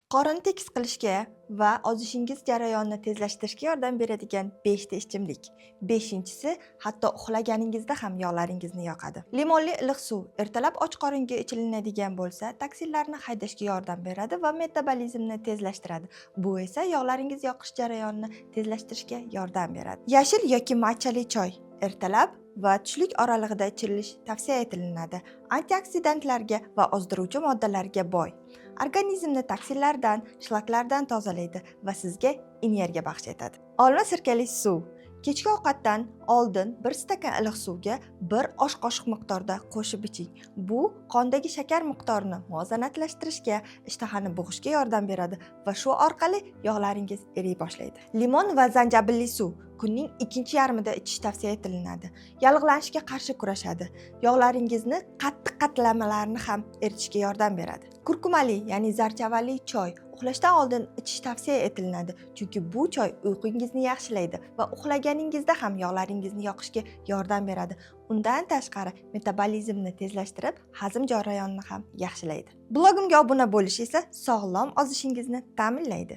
Qorinni tekis qilishga va ozishingiz jarayonini tezlashtirishga yordam beradigan 5 ta ichimlik. Beshinchisi hatto uxlaganingizda ham yog'laringizni yoqadi. Limonli iliq suv ertalab och qoringa ichilinadigan bo'lsa, toksinlarni haydashga yordam beradi va metabolizmni tezlashtiradi. Bu esa yog'laringiz yoqish jarayonini tezlashtirishga yordam beradi. Yashil yoki matchali choy ertalab va tushlik oralig'ida ichilish tavsiya etilinadi. Antioksidantlarga va ozdiruvchi moddalarga boy. Organizmni toksinlardan, shlaklardan tozalaydi va sizga energiya baxsh etadi. Olma sirkali suv. Kechki ovqatdan oldin 1 stakan iliq suvga 1 osh qoshiq miqdorda qo'shib iching. Bu qondagi shakar miqdorini muvozanatlashtirishga, ishtahani bo'g'ishga yordam beradi va shu orqali yog'laringiz eriy boshlaydi. Limon va zanjabilli suv kunning ikkinchi yarmida ichish tavsiya etilinadi. Yallig'lanishga qarshi kurashadi. Yog'laringizni qattiq qatlamalarini ham eritishga yordam beradi. Kurkumali, ya'ni zarchavali choy uxlashdan oldin ichish tavsiya etilinadi, chunki bu choy uyqungizni yaxshilaydi va uxlaganingizda ham yog'laringizni yoqishga yordam beradi. Undan tashqari metabolizmni tezlashtirib, hazm jarayonini ham yaxshilaydi. Blogimga obuna bo'lish esa sog'lom ozishingizni ta'minlaydi.